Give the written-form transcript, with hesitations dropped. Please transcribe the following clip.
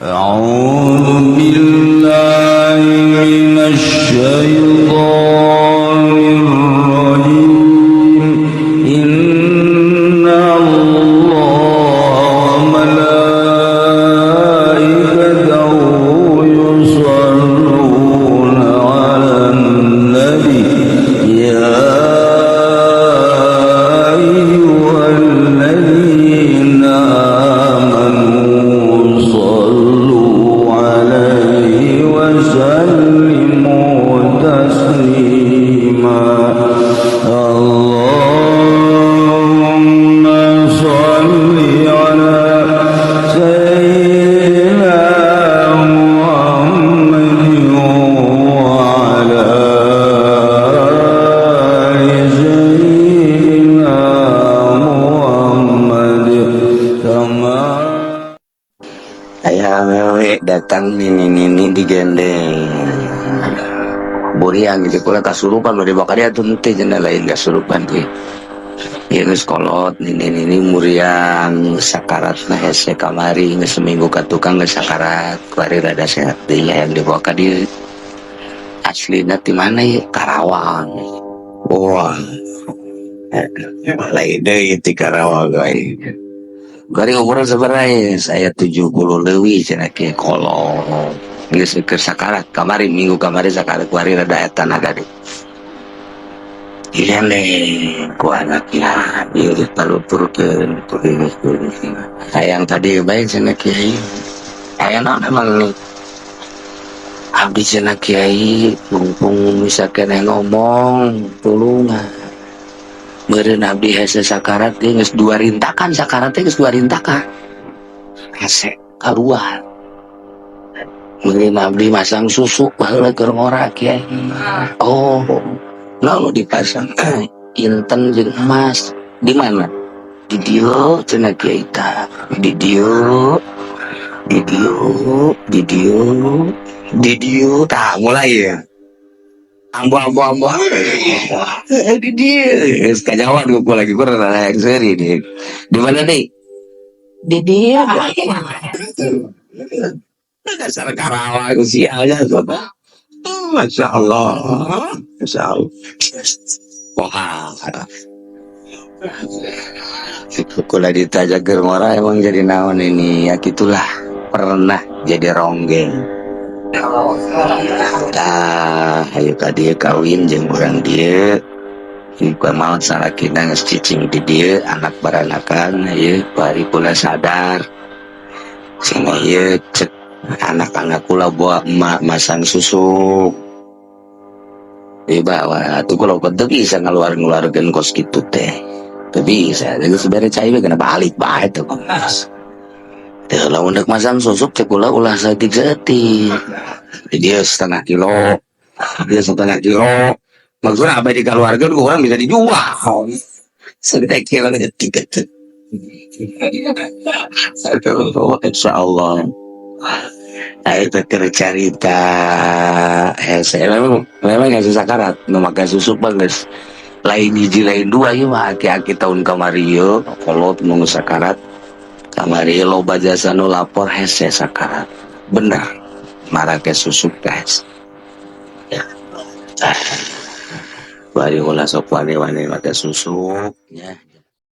أعوذ بالله من الشيطان الرجيم. إن الله وملائكته يصلون على النبي يا أيها الذين آمنوا صلوا عليه وسلموا تسليما. اللهم صل على سيدنا محمد وعلى آل سيدنا محمد كما Aya awewe datang, nini-nini digendeng. Buriang gitu kula kasurupan bade bakal dia tuh henteu cenah, lain kasurupan teh. Ieu geus kolot, nini-nini muriang sakarat na hese kamari, geus seminggu ka tukang geus sakarat, kuari rada sehat deui hayang dibawa ka dieu. Aslina ti mana ieu? Karawang. Wah. Lain deui ti Karawang euy. Gari umuran sabaraha ya? Saya 70 leuwih cenah kieu kolot. Geus keur sakarat kamari, minggu kamari sakarat, kuari rada eta tenaga deui. Digendeng ku anakna ieu dipaluturkeun. Hayang tadi bae cenah, kiai. Aya naon emang nih? Abdi cenah, kiai, mumpung bisa keneh ngomong, tulungan. Meureun abdi hese sakarat ge geus dua rintakan, sakarat teh geus dua rintakan. Hese kaluar. Meureun abdi masang susuk baheula keur ngora, kiai. Oh, lalu dipasang inten jeung emas. Di mana? Di dieu cenah, kiai tah. Di dieu, di dieu, di dieu, di dieu tah mulai ya. Ambo ambo ambo. Di dieu. Geus kanyawan gua lagi gua rada yang seuri nih. Di mana nih? Di dieu. Dasar Karawang sialnya bapak. Masya Allah. Masya Allah. Wah. Kula ditanya keur ngora emang jadi naon ini, ya gitulah, pernah jadi ronggeng. Tah, ayo ka dieu kawin jeung urang dieu. Bukan maut salakina geus cicing di dieu, anak baranakan ieu bari kula sadar. Cenah ieu cek anak-anak kula bawa emak masang susuk. Dibawa atuh kula teu bisa ngaluar-ngaluarkeun kos kitu teh. Teu bisa, geus bere cai we kena balik bae teh. Teu lamun deuk masang susuk cek kula ulah saeutik-saeutik. Dia setengah kilo, dia setengah kilo. Maksudnya apa dikeluarkan ku orang bisa dijual. Setengah kilo tiga tuh. Aduh, insya Allah. Nah, itu keur carita hese memang memang nggak sakarat nu make susuk mah geus lain hiji lain dua, ieu mah aki-aki tahun kamari ieu kolot nu sakarat kamari loba jasa nu lapor hese sakarat bener marake susuk teh hese. Bari ulah sok wani-wani make susuk nya.